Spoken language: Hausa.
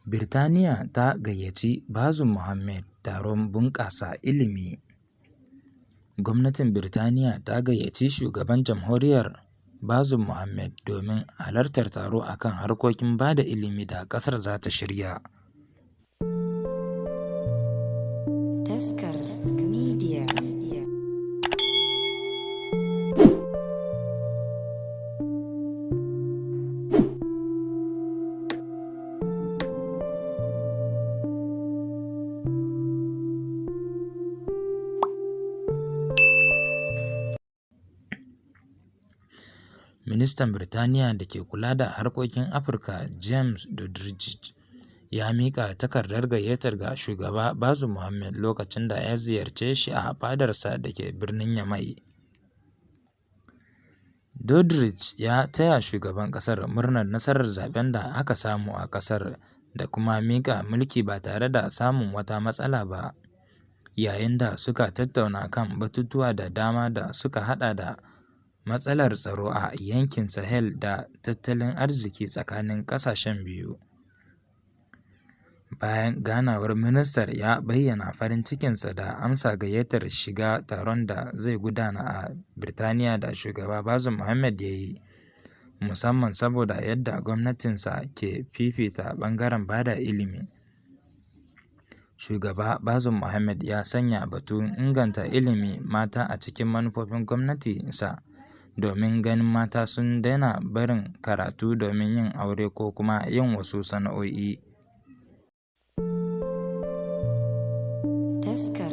Birtaniya ta gayyaci Bazoum Mohammed taron bunƙasa ilimi. Gwamnatin Birtaniya ta gayyaci Shugaban Jamhuriyyar Bazoum Mohammed domin halartar taro a kan harkokin bada ilimi da ƙasar za ta shirya. Taskar Media. Ministan Birtaniya da ke kula da harkokin Afirka James Duddridge ya miƙa takardar gayyatar ga Shugaba Bazoum Mohammed lokacin da ya ziyarce shi a fadarsa da ke birnin Yamai. Duddridge ya taya shugaban ƙasar murnar nasarar zaɓen da aka samu a ƙasar da kuma miƙa mulki ba tare da samun wata matsala ba, yayin da suka tattauna kan batutuwa da dama da suka haɗa da matsalar tsaro a yankin Sahel da tattalin arziki tsakanin ƙasashen biyu. Bayan ganawar ministan ya bayyana farin cikinsa da amsa gayyatar shiga taron da zai gudana a Birtaniya da Shugaba Bazoum Mohammed ya yi, musamman saboda yadda gwamnatinsa ke fifita ɓangaren bada ilimi. Shugaba Bazoum Mohammed ya sanya batun inganta ilimin mata a cikin manufofin gwamnatinsa domin ganin mata sun daina barin karatu domin yin aure ko kuma yin wasu sana'o'i. Taskar